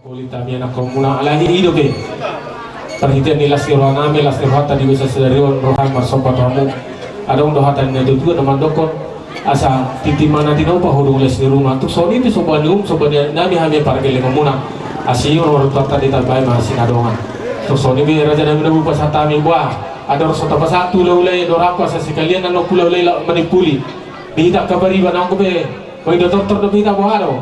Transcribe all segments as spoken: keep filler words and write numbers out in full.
Holit hami anakkonmuna, alai i dope. Parhitean ni las ni rohanami, las ni rohanta di bagasan sadari on, rohami marsomba tu hamu. Adong do hata ni natuatua na mandokkon, asa tintin ma na tinopa, hudung les ni ruma. Tung songon i pe somba ni uhum, somba ni nami hami pargellengonmuna. Asi on, ro Tuhanta ditambai ma hasinadongan. Tung songon i pe rajanami na hupasahat hami, boha, andor so tapasahat tu hulahula i, andor ahu asa sekalian annon hulahula i laho manimpuli. Di hita angka pariban, anggo pe, boi do tortor dope hita, boha do.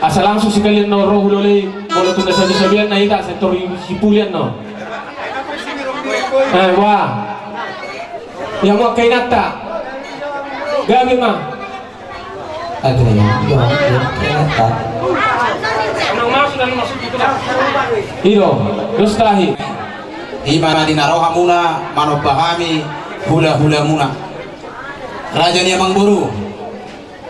Asa langsung sekalian annon ro hulahula i, molo tung na sabisabian na hita, sai tor i simpuli annon. Eh, boha. Ia, boha angka inanta. Gabe ma. Ate, ia, boha angka inanta. I do, dos tahi. I ma di na ro hamuna manomba hami hulahulamuna. Raja ni amangboru.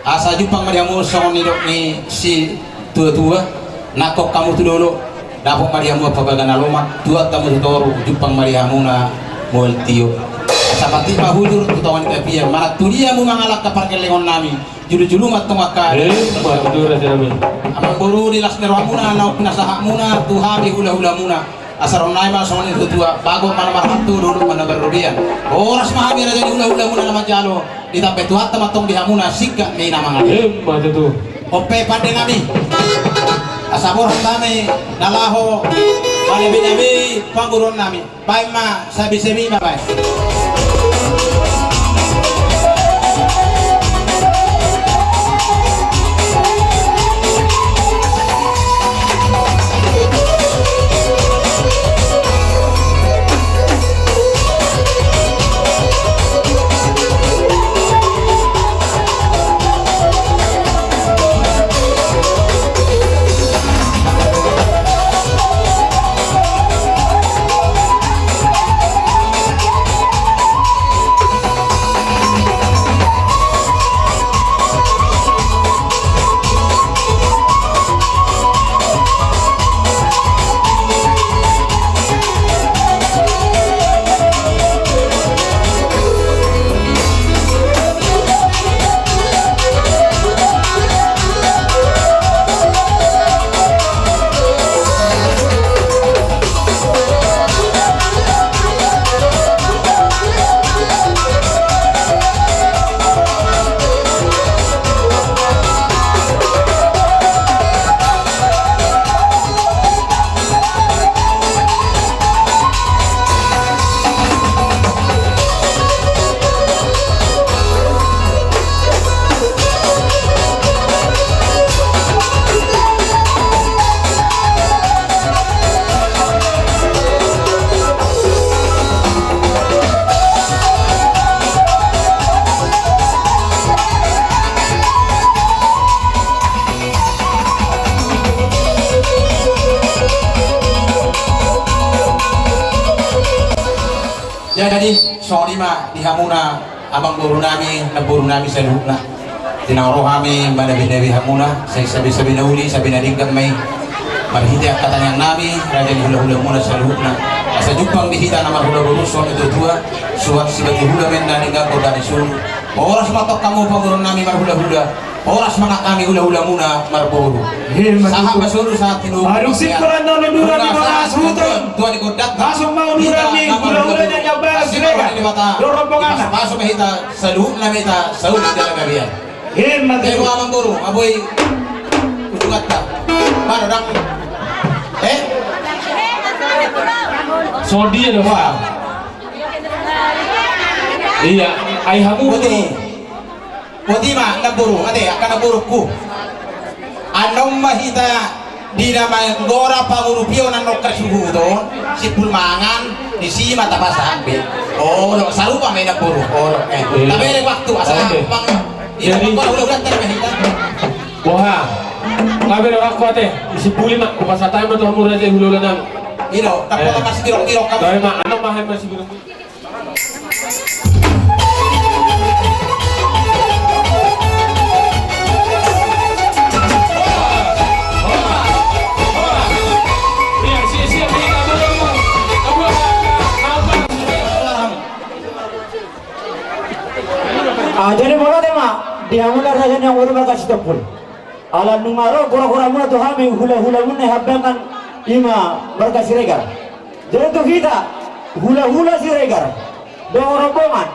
Asa jumpang ma di hamu songon nidok ni situatua, nangkok hamu tu dolok, dapot ma di hamu ampabaga na lomak, tuat hamu tu toru, jumpang ma di hamuna mual tio. Asa patik ma hujur tu tonga ni tapian, manang tu dia hamu mangalangka pargellengon nami, julu-julu ma tong angka. Eh, boha do rajanami. Amangboru, di las ni rohamuna, naung pinasahatmuna tu hami hulahulamuna. Asa ro nai ma songon i tuatua, bagot ma na marhatu, dolok ma na marrobean. Horas ma hami raja ni hulahulamuna na manjalo, ditambai Tuhanta ma tong di hamuna singkat ni na mangalangka. Emma tutu. On pe pande nami. Asa borhat hami na laho manabenabe parboruon nami. Baen ma sabisabi ma baen. Jadi songon i ma di hamuna amangboru nami, namboru nami saluhutna. Di na ro hami manabenabe hamuna, sai sabisabi na uli, sabi na denggan ma i. Marhite angka tangiang nami, raja ni hulahulamuna saluhutna. Asa jumpang di hita na marhula boru songon i tuatua, suhat sibatu hula ma inna denggan gondang ni solu. Horas ma tong hamu parboruon nami marhulahula. Horas ma hami hulahulamuna marboru. Sahat ma solu sahat tinopa. Adong singkola na nunduran di bagas huton. Tua ni gondang. Masuk ma unduran ni hulahula na di bagas Siregar. Dorong bongana. Masuk ma hita saluhutna ma hita saut dalam gabean. Emma tutu. Amangboru, aboi. Ujunganta. Mana dang? Eh? Songon dia do, Pak. Ia, ai hamu. Boti ma namboru, ate, angka namborungku. Annon ma hita di na manggora pangurupion annon, angka suhut on, simpul mangan, disi ma tapasahat be. Olo, sarupa ma i namboru. Olo, eh. Tabereng waktu, asa pang. Jadi, boha. Tabereng waktu, ate. Disi puli ma, hupasahat ma tu hamu raja ni hulahula nami. Ino, tapotong masih tirok-tirok hamu. Tabereng ma, annon ma hami masih tirok. Ah, jadi molo tema di hamuna raja ni amangboru bagas Sitompul. Ala nunga ro goragoramuna tu hami hulahulamuna Hambangan, i ma marga Siregar. Jadi tu hita hulahula Siregar dohot rombongan,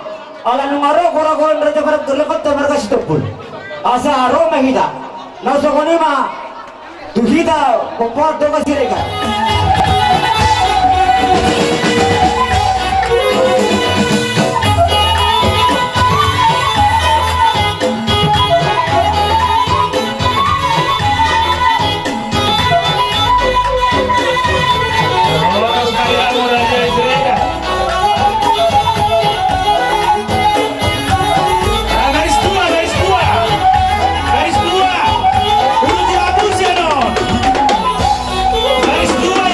ala nunga ro goragora ni raja pargonlengkonta marga Sitompul, asa ro ma hita. Na songon i ma tu hita pompoan dongan Siregar. Garis dua, garis dua. Garis dua. Udah dihapusi, no. Garis dua,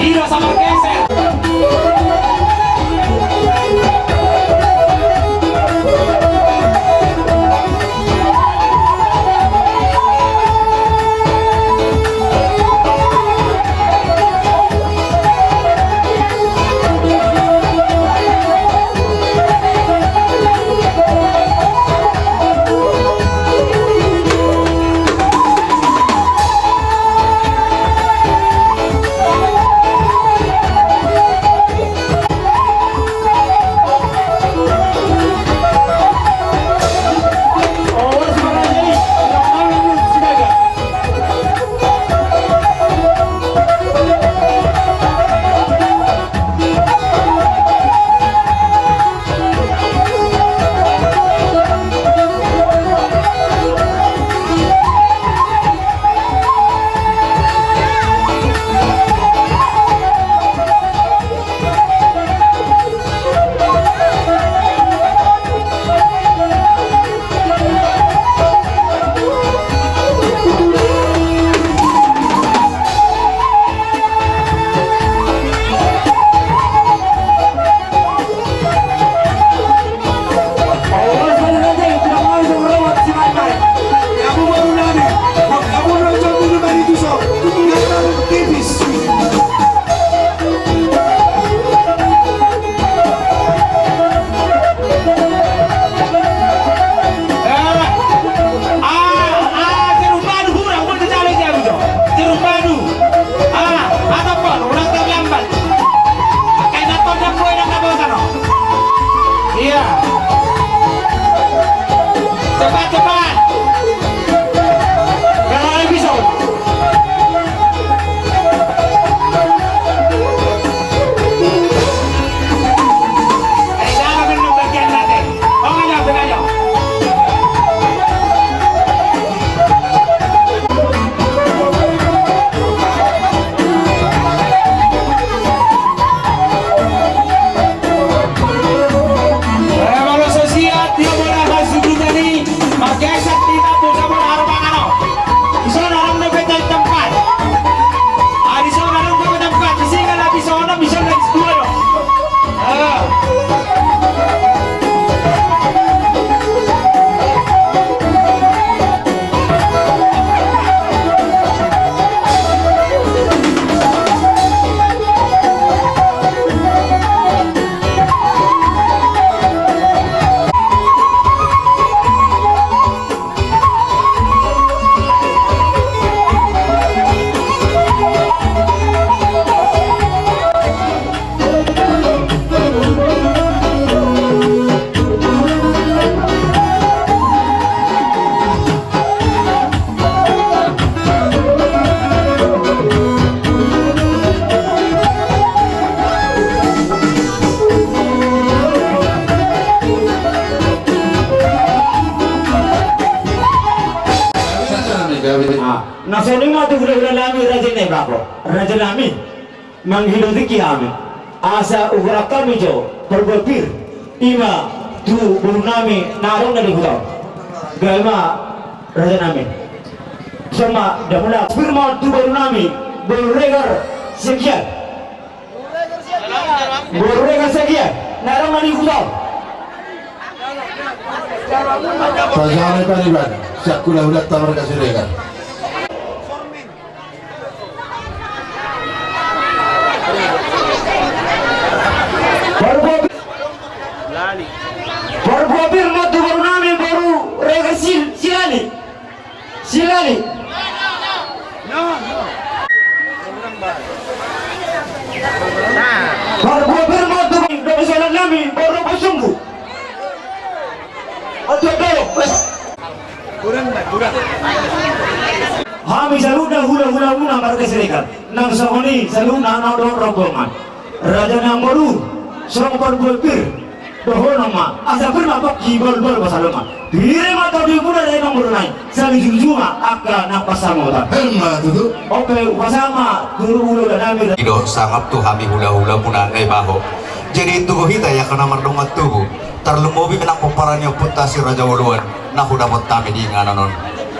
Tidak sabar geser. Iya. Cepat, cepat. Kalau bisa. Na songon i ma tu hulahula nami raja Naibaho, raja nami. Mangido tingki hami asa uhoran hami jo parbue pir i ma tu boru nami na adong na di huta on. Gabe ma raja nami. Songon i ma damuna pir ma tu boru nami, boru Regar Siagian. Boru Regar Siagian na adong na di huta on. Raja nami pariban sian hulahulanta marga Siregar. Parbue pir ma tu boru nami boru Regar Sil-, Silani. Silani. Parbue pir ma tu boru nami boru Pasunggu. Hami saluhutna hulahulamuna marga Siregar, nang songon i saluhutna anak dohot rombongan. Raja nang boru, songon parbue pir dohonon ma, asa pir ma pongki, bolbol ma saloman. Pir ma tondimuna raja nang boru nai, sai jujung ma angka na pansamotan. Emma tutu. On pe hupasahat ma tu hulahula nami. I do sangap tu hami hulahulamuna Naibaho. Jadi tugu hita i angka na mardongan tubu. Tarlumobi nang pomparan ni ompunta si Raja Oloan na hudapot hami di inganan on.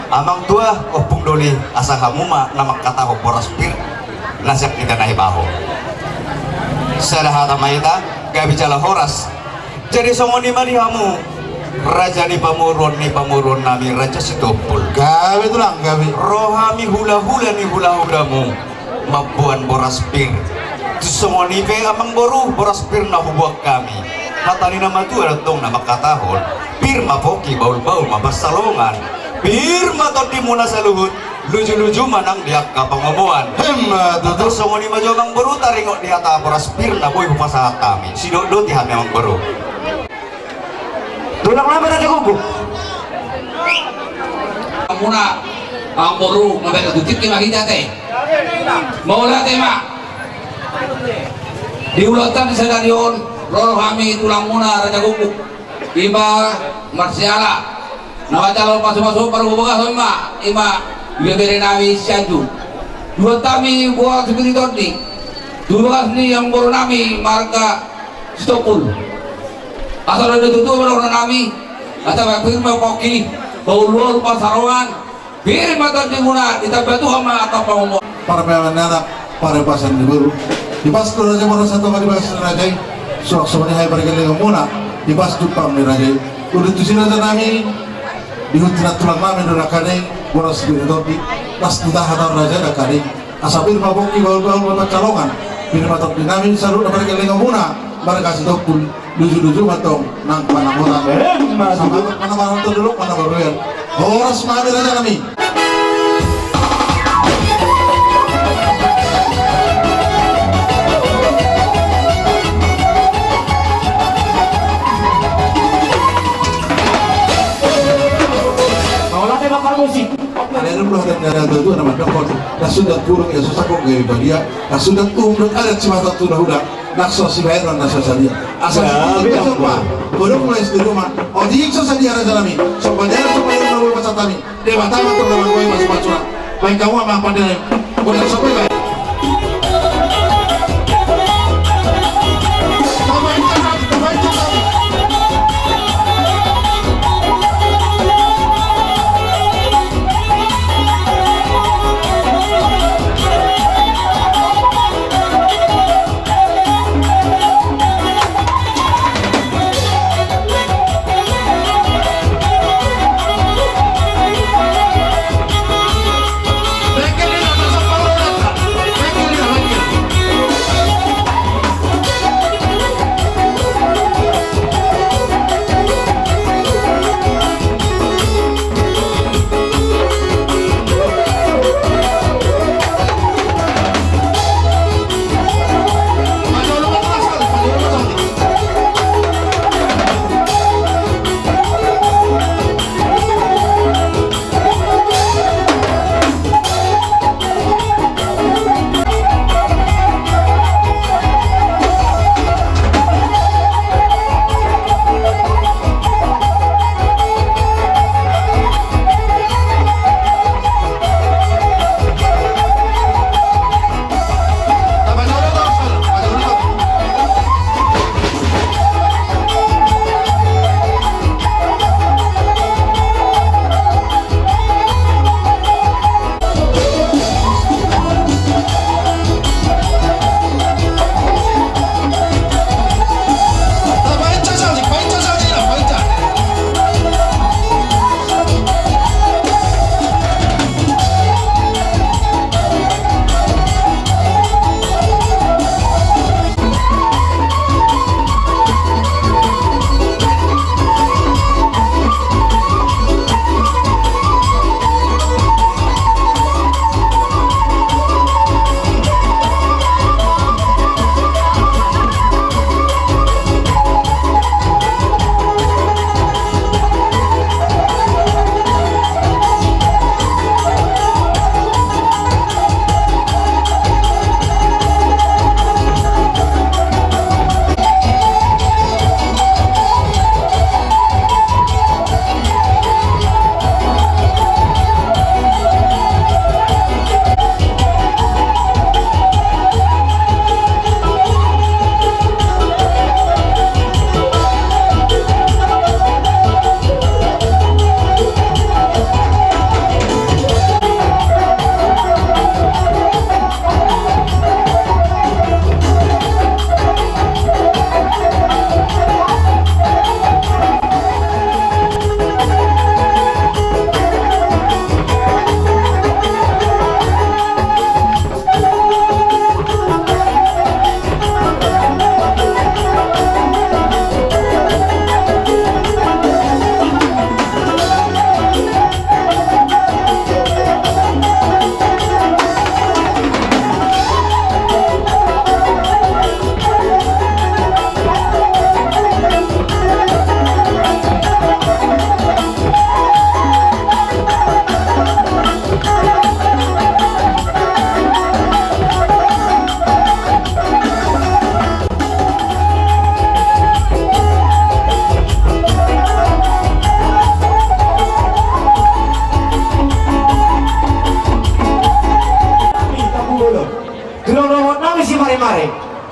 Amang tua, ompung doli, asa hamu ma na mangkatahon boras pir na sian hita Naibaho. Sada hata ma hita, gabe jala horas. Jadi songon i ma di hamu, raja ni pamoruon ni pamoruon nami, Raja Sitompul. Gabe tulang, gabe. Ro hami hulahula ni hulahulamu, mamboan boras pir. Songon i pe amangboru, boras pir na huboan hami. Hata ni na matua do tong na mangkatahon, pir ma pongki, bahulbahul ma pansalongan. Pir ma tondimuna saluhut, lujuluju ma nang di angka pangomoan. Emma tutu. Songon i ma jo amangboru, taringot di hata boras pir na boi hupasahat hami. Sidok doti hami amangboru. Tulang nami Raja Guguk. Muna amangboru, mabere tu tingki ma hita te. Mauliate ma. Di ulaonta di sadari on, ro hami tulangmuna Raja Guguk. Ima marsiala na manjalo pasupasu parhobagason ma, ima ibebere nami Sianjur. Duhon hami boan sipir ni tondi tu bagas ni amangboru nami marga Sitompul. Asa ro do tutu amangboru nami, asa pir ma pongki, bahulbahul pansalongan, pir ma tondimuna, ditamba Tuhan ma angka pangomoan. Parmeaman ni anak, paripasan ni boru. Dipas tu raja boru satonga di bagas ni raja i. Suang songon i hami pargellengonmuna, dipas jumpang ni raja i. Udah tu si raja nami, di huti na tulang nami do nangkaning, boras pir ni tondi, las tu taha taon raja nangkaning. Asa pir ma pongki, bahulbahul ma pansalongan, pir ma tondi nami saluhutna pargellengonmuna, marga Sitompul. Lujuluju ma tong nang pangomoan. Emma tutu. Samangat ma na marhaha, tondolo ma na maroyan. Horas ma hami raja nami. Mauliate ma parmusik. Alai adong do hata ni natuatua na mandokkon, na sundat burung ia so sangkok gabe badia, na sundat uhum dohot adat simatua tu hulahula. Nang so sibahenon na so sadia. Asa sibahenon na so sadia. Godang mulai istri rumah. Otik so sadia raja nami. Sombadiana sombadiana na boi pasahat hami. Debata ma tong na manggohi pasupasu na. Baen hamu ma pande nami. Godang so boi baen.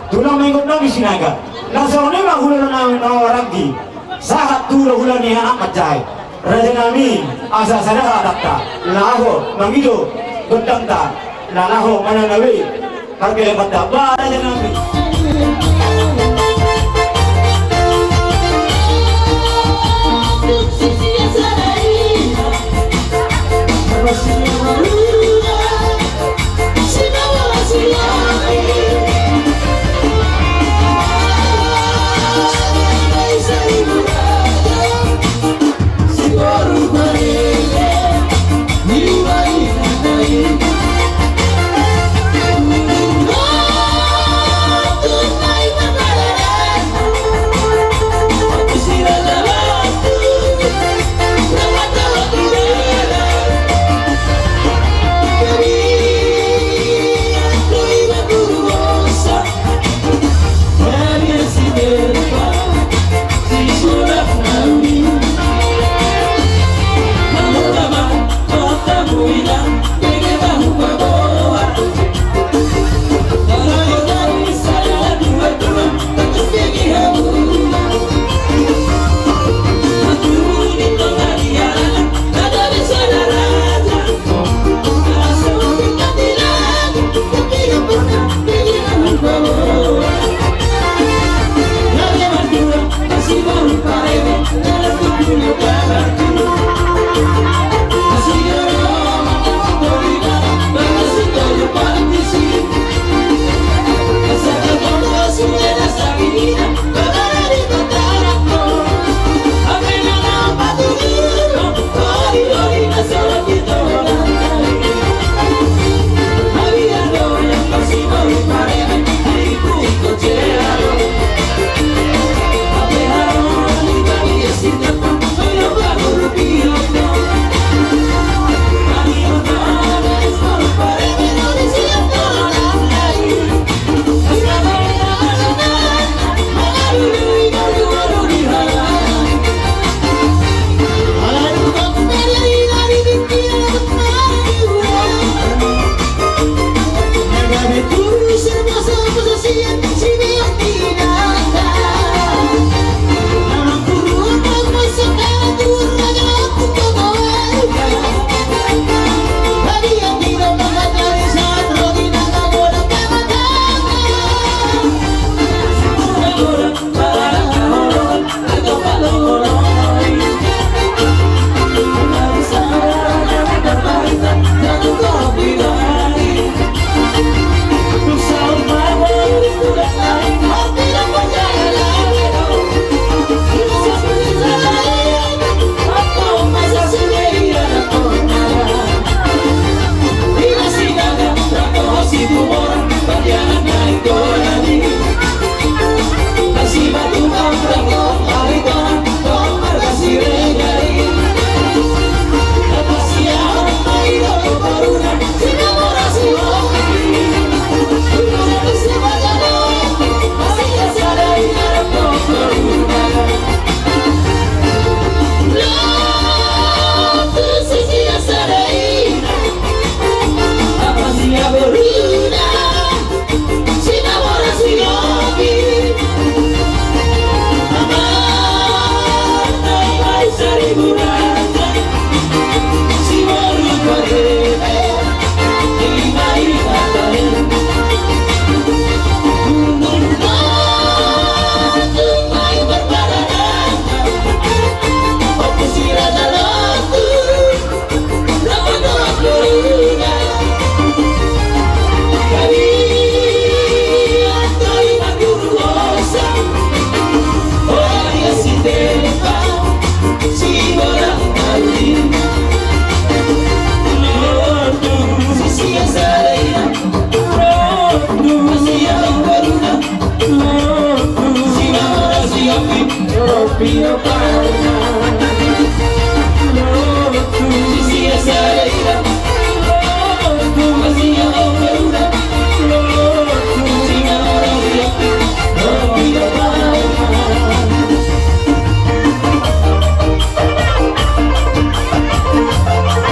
Tulang menggot nami Sinaga. Na songon i ma hulahula nami na maranggi. Sahat tu hulahula ni anak manjae. Raja nami, asa sada hatanta. Laho mangido gondangta. Laho mananawi pargelebanta. Ba raja nami.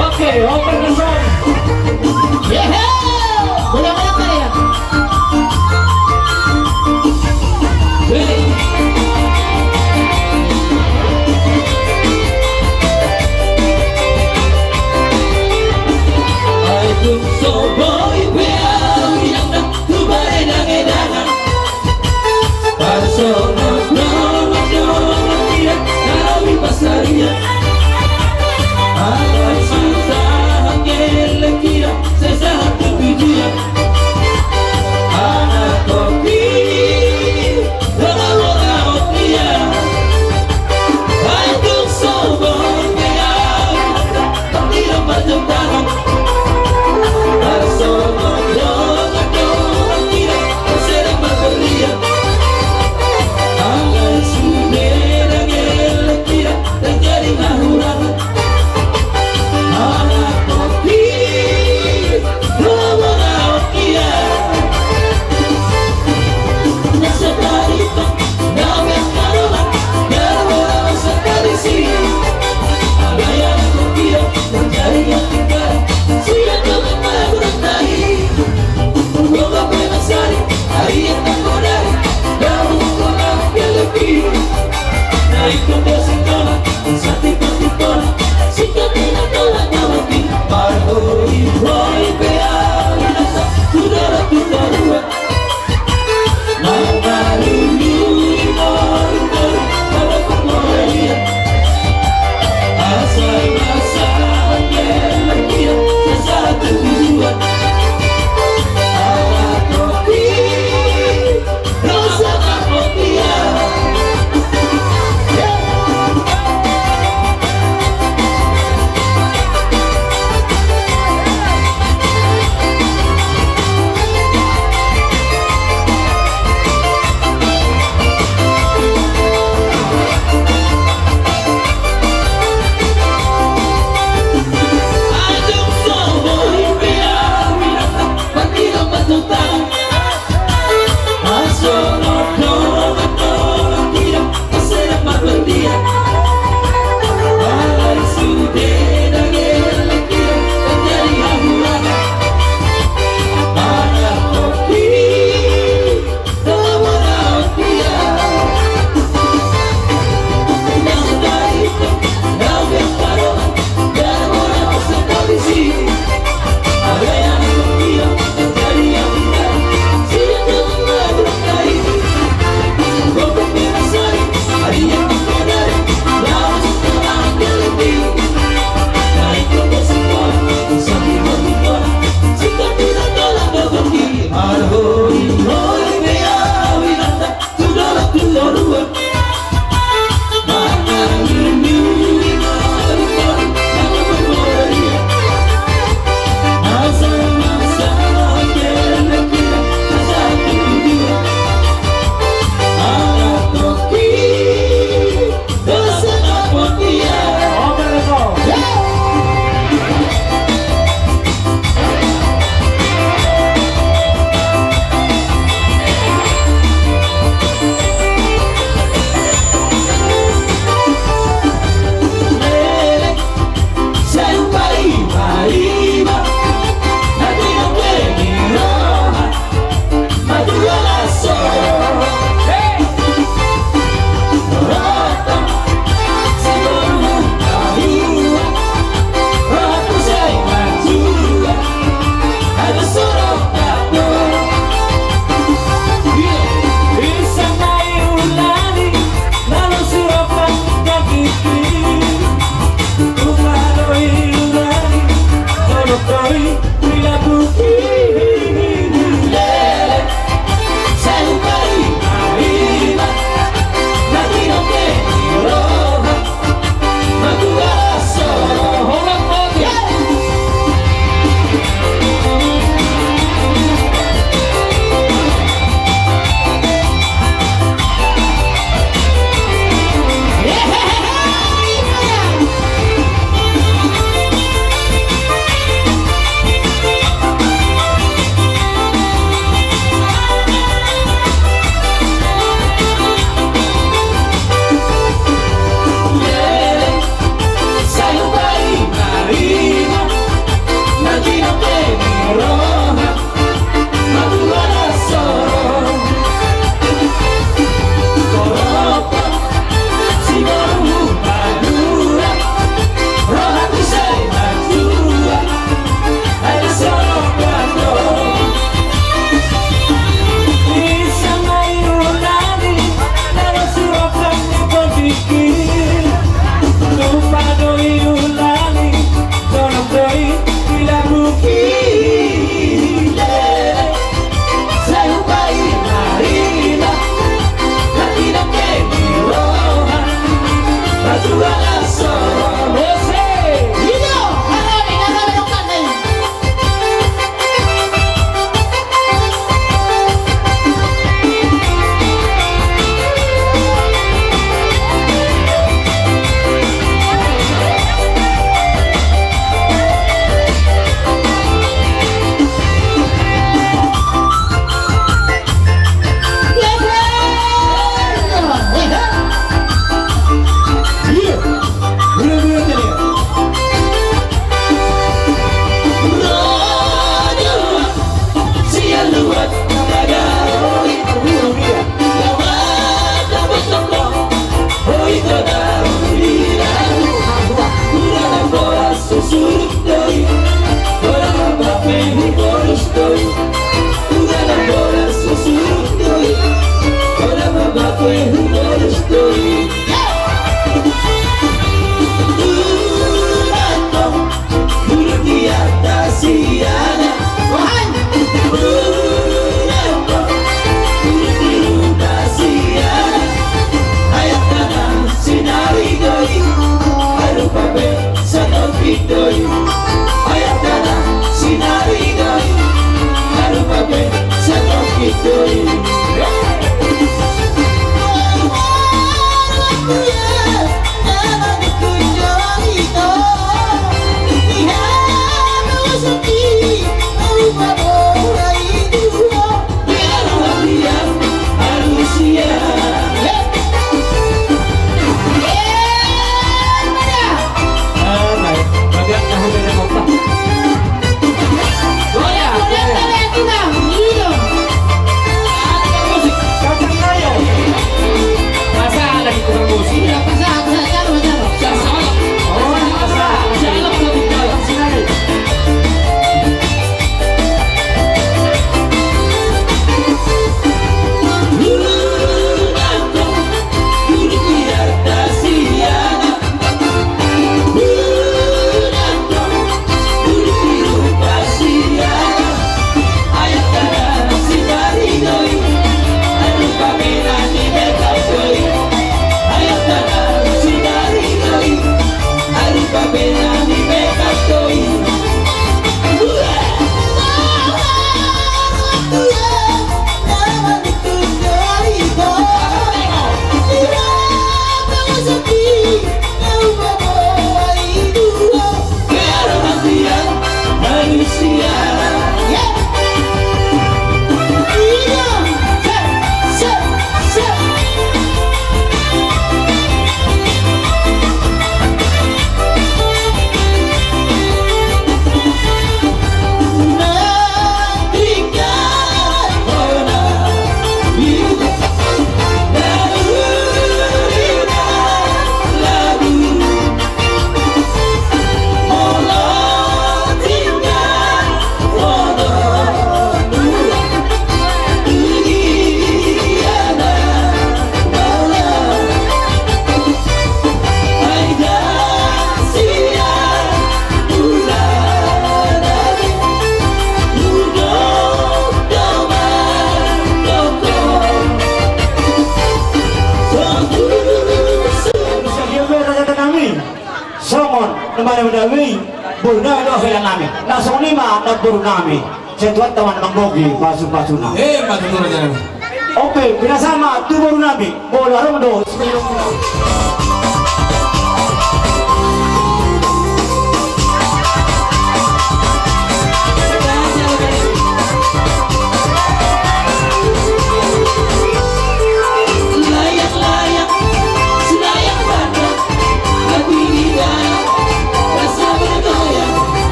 Oke, open the song. Yehe! Boleh, boleh, boleh, ya? Mari mendawei boru nami dohot hela nami. Na songon i ma namboru nami. Sai Tuhanta ma na manggohi pasupasuna. Eh, ma tutu raja nami. Oke, pinasahat ma tu boru nami. Boru adong do.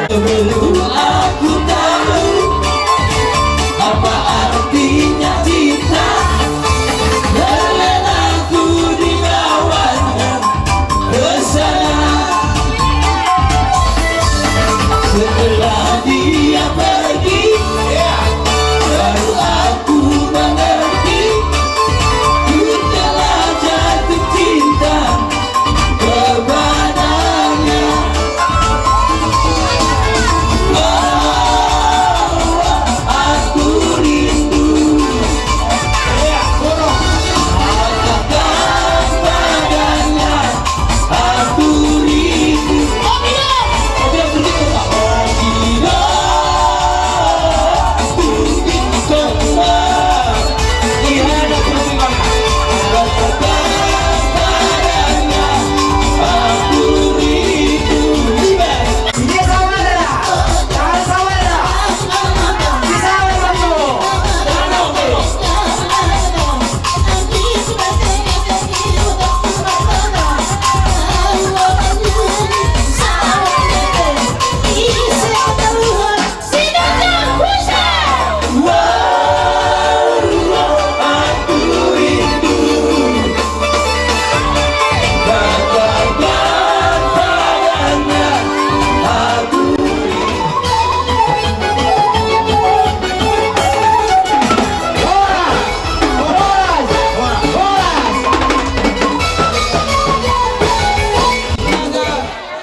Sebelum aku tahu apa artinya cinta, terlena aku dibawa ke sana. Setelah dia pergi, baru aku mengerti, ku telah jatuh cinta kepadanya. Oh, aku rindu. Katakan padanya, aku rindu. Oh, tidak. Oh, tidak, tidak, tidak. Oh, tidak.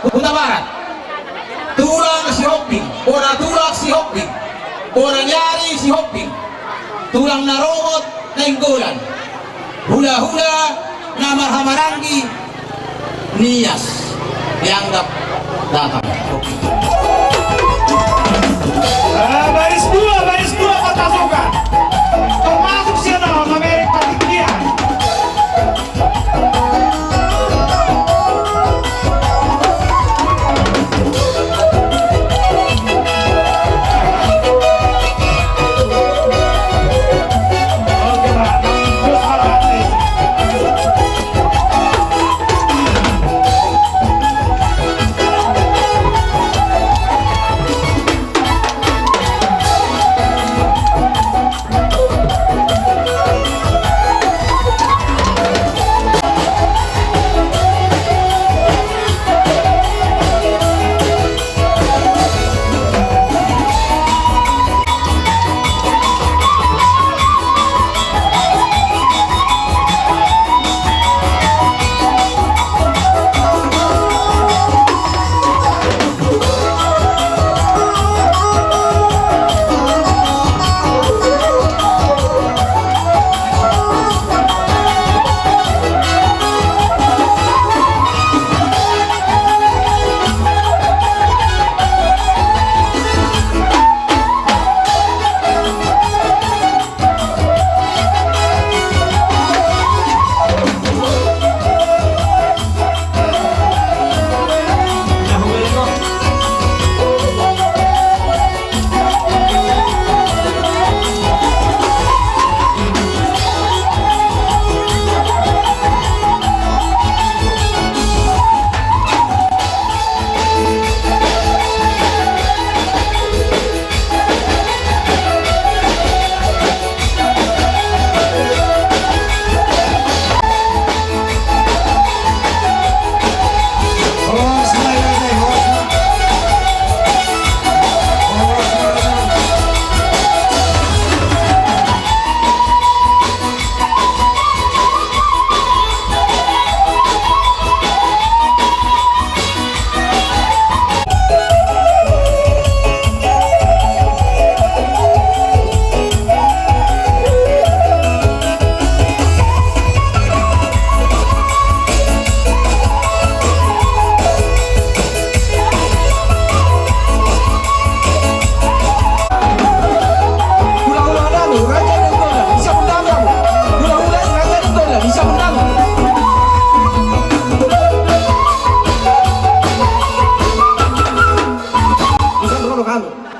Hutabarat. Tulang Sihombing, bona tulang Sihombing, bona ni ari Sihombing, tulang na rongot Nainggolan, hulahula na marhahamaranggi Nias, dianggap datang. Ah, baris dua, baris dua, Kota Suka. Termasuk sian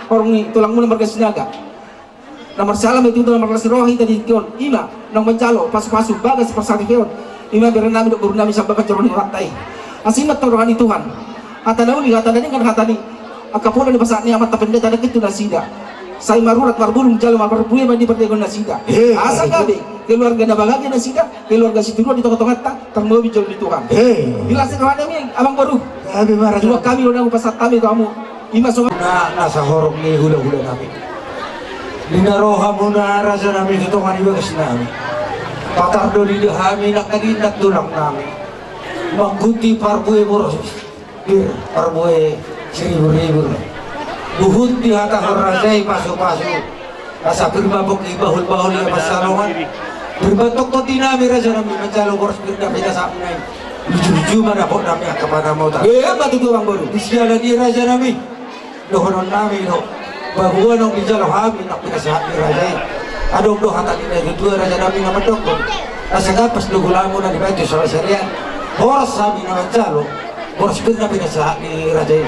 Horong ni tulangmuna marga Sinaga. Na marsiala ma i tutu, na marlas ni roha hita di tingki on, i ma naung manjalo pasupasu bagas parsaripeon. I ma bere nami dohot boru nami Sambakan jolo ni rohanta i. Asi ma antong roha ni Tuhan. Hata na uli, hata na denggan, hata ni angka pola na dipasahat ni amanta pendeta nangkin tu nasida. Sai marurat marbulung jala marbue ma di pardagoan nasida. He, asa gabe keluarga na bahagia nasida, keluarga situruan di tongatonganta, tarlobi jolo di Tuhan. He. Di las ni roha nami, amangboru. Gabe ma raja. Tuduhon hami do na hupasahat hami tu hamu. I ma songon na, na sahorong ni hulahula nami. Di na ro hamuna raja nami tu tonga ni bagas nami. Patar do dida hami nangkaningan tulang nami. Mangguti parbue boros pir, parbue siriburribur. Huhut dihatahon raja i pasupasu. Asa pir ma pongki bahulbahul ia pansalongan. Pir ma tongtong di nami raja nami manjalo boros pir na pinasahatna i. Ujung-ujung ma dapot nami angka panamotan. Ia ma tutu amangboru. Di siala ni raja nami. Dohonon nami do. Bahwa naung dijalo hami na pinasahat ni raja i. Adong do hata ni natuatua raja nami na mandok. Asa gapas do gulamu na dibaen tu salean. Boros hami na manjalo. Boros pir na pinasahat ni raja i.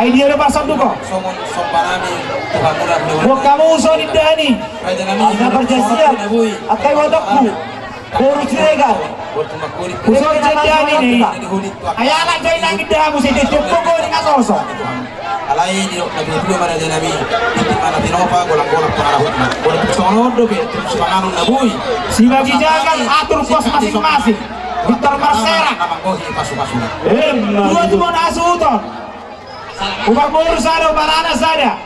Dia do parsonduk ho. Songon somba nami tu hamu na. Buat hamu songon indahan i. Raja nami. Asa parjasian. Angka ibotongku. Boru Siregar. Uson jendani ni. Ai anak joi nang indahanmu si tiop pokok ni kasoso. Alai didok na bibio ma raja nami. Titi mana tinopa golak-golak pangarahutna. Bola tu songon on do be tu sipanganon na boi. Sibagi jagal atur pos masing-masing. Pintor marsera. Namanggohi pasu-pasuna. Emma. Dua tuan asuton. Upa boru sada, upa rana sada.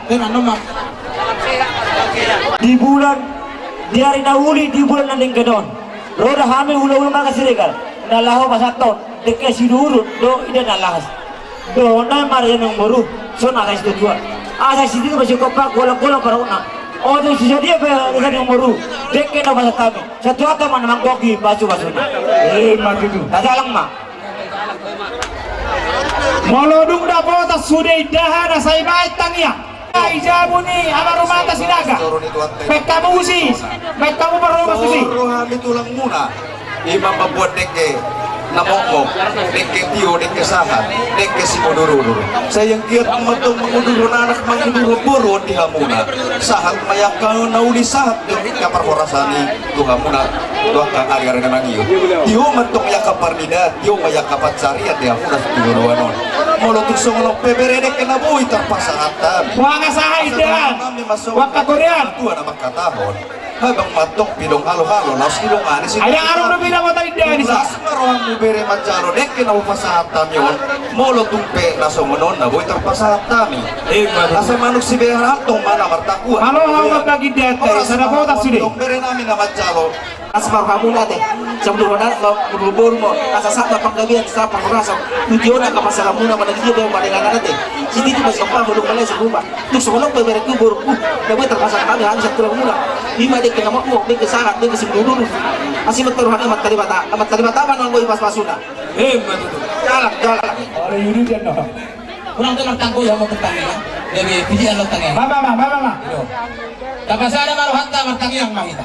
Di bulan, di ari na uli, di bulan na dengke on. Ro do hami ulaon angka Siregar. Na laho pasahathon dengke siduhut do ida na laho. Dohonon ma raja ni boru, songon asa situan. Asa situan masih kompak golak-golak pangarahutna. Oto sisadia pe raja ni boru. Dengke na pasahat hami. Satu atap mana manggohi pasu-pasuna. Emma tutu. Tatalang ma. Molo dung dapotan sude indahan na sai baen tangiang. Ai jabu ni ama rumanta Sinaga. Baen hamu tusi, baen hamu parroha tusi. Roha ni tulangmuna. Ima mambuat dengke na mokmok, dengke tio, dengke sahat, dengke simudur-udur. Sai anggiat mantong mangudurhon anak, mangudurhon boru on di hamuna. Sahat ma i angka na uli, sahat do angka parhorasan i tu hamuna. Tu angka ari-ari na mangihut. Tio mantong i angka parnidaan, tio ma i angka pansarian di hamuna tu joloan on. Molo tung songon on pe bere dengke na boi tarpasahat hami. Boha nga saha indahan? Boha nga korean? Tua na mangkatahon. Habang mantong pidong halo-halo, laos didongani si. Ai ndang adong do pidong mata indahan i sa. Las ma rohamu bere manjalo dengke na hupasahat hami on. Molo tung pe na songon on na boi tarpasahat hami. Emma tutu. Asa manuk sibehar antong ma na martakuan. Molo hau mambagi data i, sada botas sude. Bere nami na manjalo. Asa marhamuna te. Samudur hona, samudur boru mo. Asa sahat ma panggabean, sahat parhorasan. Tujuan angka pasalamuna, mana dia be, mana ngana te. Sititi masih apa, belum mulai serumah. Tung songon on pe berengku, borungku. Na boi tarpasahat hami, hami sahat tu hamuna. Ima dengke na mokmok, dengke sahat, dengke simudur-udur. Asi ma tu rohana, Amanta Debata. Amanta Debata ma na manggohi pasu-pasuna. Emma tutu. Galak, galak. Ora yuri dia no. Kurang tu martanggo ya, mau bertanggo ya. Jadi pidi alat tangan. Mama, mama, mama. Tapasada ma rohanta, martangiang ma hita.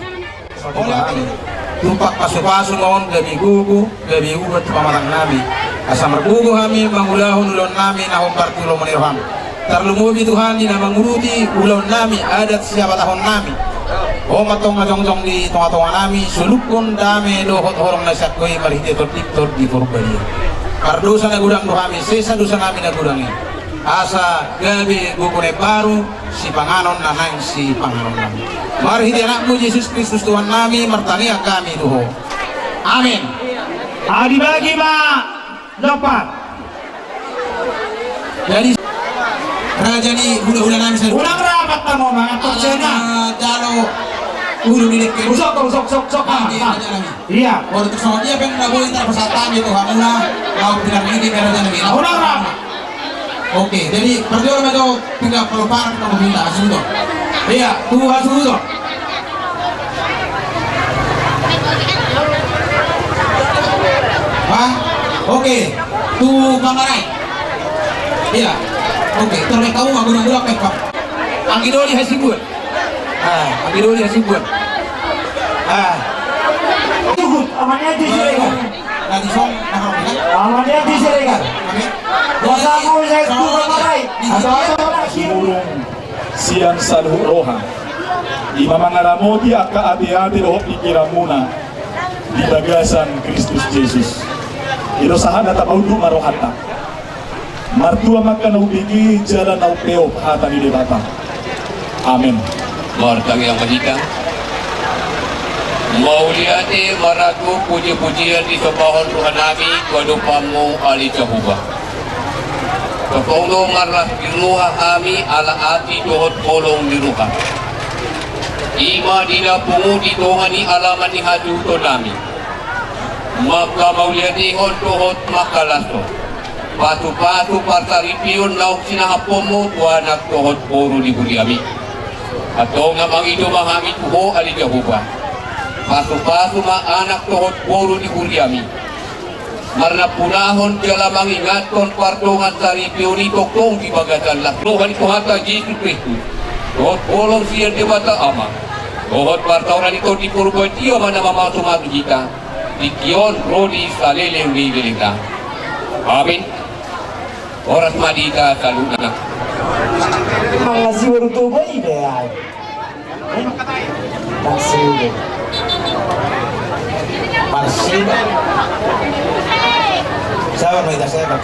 Tumpak pasu-pasu ma on gabe gogo, gabe ubat tu pamatang nami. Asa margogo hami mangulahon ulaon nami na hombar tu lomo ni roham. Tarlumobi Tuhan di na mangurupi ulaon nami, adat sihabatahon nami. Ho ma tong na jongjong di tonga-tonga nami, solukhon dame dohot holong na sian Ho i marhite Tondi, Tondi Porbadia. Pardosa na godang do hami, sesa dosa nami na godang i. Asa gabe gogo na imbaru, sipanganon na naeng sipanganon nami. Marhite Anakmu Jesus Kristus Tuhan nami, martangiang hami tu Ho. Amin. Adi bagi ma. Dapat. Jadi raja ni hula-hula nami saluhut. Ulang rapat tano mangatur cena. Jalo ulu ni dengke. Usok, usok, usok, usok. Iya, raja nami. Iya. Baru tu songon dia pe na boi tarpasahat hami tu hamuna. Mau pinarmidi raja nami. Ulang rapat. Oke, jadi perjual ma jo. Tinggal peluparan kamu minta asudo. Iya, tu asudo. Hah? Oke. Tu pamarai. Iya. Oke, terlebih kamu mah guna-guna pekpak. Anggi doli hasibuan. Ah, anggi doli hasibuan. Ah. Cukup, amannya di sini. Amannya di sini kan. Dosa mu saya itu pamarai. Atau apa lagi? Sian saluhut roha. Ima mangaramoti angka ate-ate dohot pingkiranmuna di bagasan Kristus Jesus. I do sahat na tapaunduk ma rohanta. Martua ma angka na umbege jala na umpeop hata ni Debata. Amen. Martangiang ma hita. Mauliate, maratu, puji-pujian disombahon roha nami tu adopanmu ale Jahowa. Tongtong do marlas ni roha hami ala atik dohot holong ni roham. Ima di na pungu di tonga ni alaman ni hasuhuton nami. Manghamauliatehon dohot manghalashon. Pasu-pasu parsaripeon naung sinahapkonmu tu anak dohot boru ni huriami. Antong na mangido ma hami tu Ho ale Jahowa. Pasu-pasu ma anak dohot boru ni huriami. Marnampunahon jala mangingathon pardongansaripeon i tongtong di bagasan las ni roha ni Tuhanta Jesus Kristus, dohot holong sian Debata Ama, dohot parsaoran ni Tondi Porbadia ma na mamasu-masu hita, tingki on ro di saleleng ni lelengna. Amin. Horas ma di hita saluhutna. Mangasi baru Toba i be ai. Marsida. Marsida. Sabar, Maita, sabar.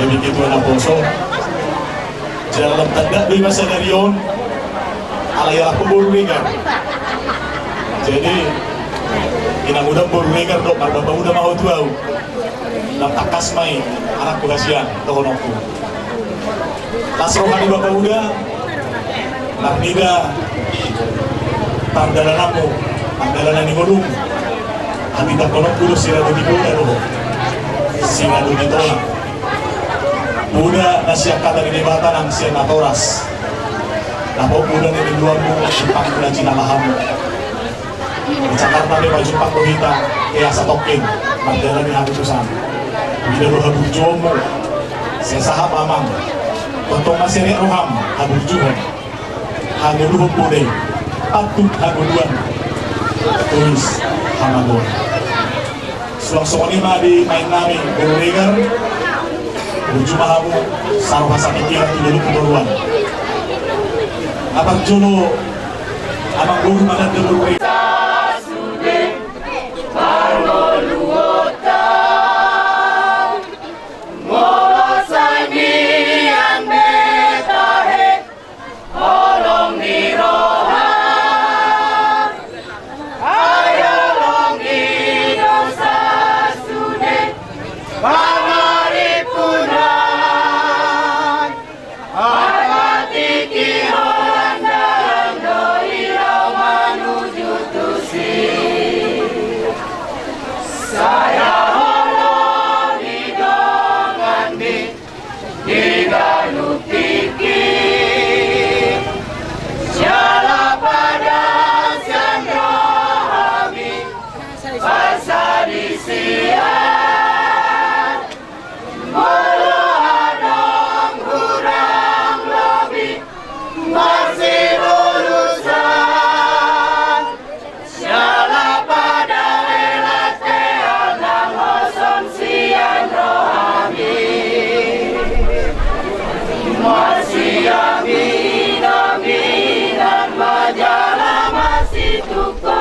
Jadi gitu anak bosok. Jala lam tanda do i masa dari on. Alai alap boru Regar. Jadi inang uda boru Regar do, marbapauda ma ho tu au. Lam tangkas ma i, anakku hasian dohononku. Las roha ni bapauda. Marnida pardalananmu, pardalanan ni ngolum. Hami tangkononku do sira do di bona do. Sira do di tona. Poda na sian hata ni Debata nang sian natoras. Dapot poda na niluanmu, jumpang na jinalahanmu. Di Jakarta pe pajumpang do hita, asa tongkin mandalani haputusan. Mida do haburjuonmu, sai sahat amang. Tongtong maseriak roham, haburjuhon. Hangoluhon poda i, patut hangoluan. Tulis hamagoan. Suang songon i ma di maen nami boru Regar. Burju ma hamu saroha sapingkiran tu jolo tu toruan. Apar jolo amang boru mananda boru Regar. Holong ni roha, ai holong ni dosa sude pangaripunan. Ai tingki holan dalan do i laho manuju tusi. Sai holong ni donganmi di ganup tingki. Jala padan sian rohami parsadisian. Molo adong hurang lobi marsibulusan. Jala pada elak teal nang hosom sian rohami. Masiami nami nang majala masituko.